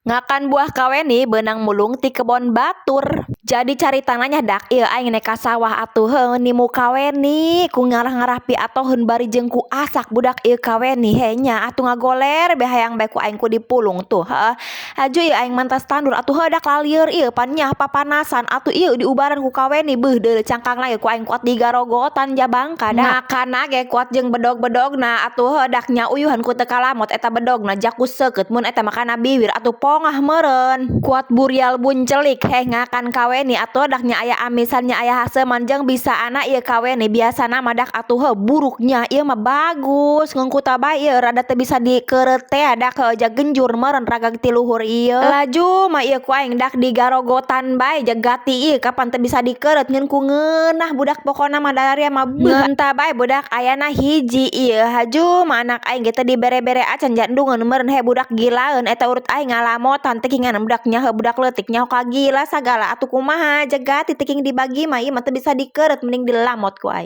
Ngakan buah kaweni beunang mulung ti kebon batur. Jadi caritana nya dak ieu aing nek ka sawah atuh heuh nimu kaweni ku ngarah-ngarah piatoheun bari jeung ku asak budak ieu kaweni he nya atuh ngagoler be hayang bae ku aing ku dipulung tuh heuh. Haju ieu aing mantas tandur atuh heuh dak lalieur ieu pan nyah papanasan atuh ieu diubaran ku kaweni beuh deuleu cangkangna ge ku aing kuat digarogotan jabangka dak. Ngakanna ge kuat jeung bedog-bedogna atuh heuh dak nya uyuhan ku teu kalamot eta bedogna jaku seukeut mun eta mah kana biwir atuh pongah meureun. Kuat burial buncelik heh ngakan kaweni atuh dak nya aya amisan nya aya haseuman jeung bisaana ieu kaweni biasana mah dak atuh heuh buruknya ieu mah bagus ngungkuta bae ieu rada teu bisa dikeureut teh dak heuh jagenjur meureun ragag ti luhur ieu. Laju mah ieu ku aing dak digarogotan bae jagati ieu kapan teu bisa dikeureut ngeun ku ngeunah budak pokona mah dalaria mah beuh. Ngeunta bae budak ayana hiji ieu haju mah anak aing ge teu dibere-bere acan jandungeun meureun he budak gilaeun eta urut aing ngalamotan teh kingan budak nyaho budak leutik nyaho kagila sagala atuh kumaha jagati teu king dibagi mah ieu mah teu bisa dikeureut mending dilamot ku aing.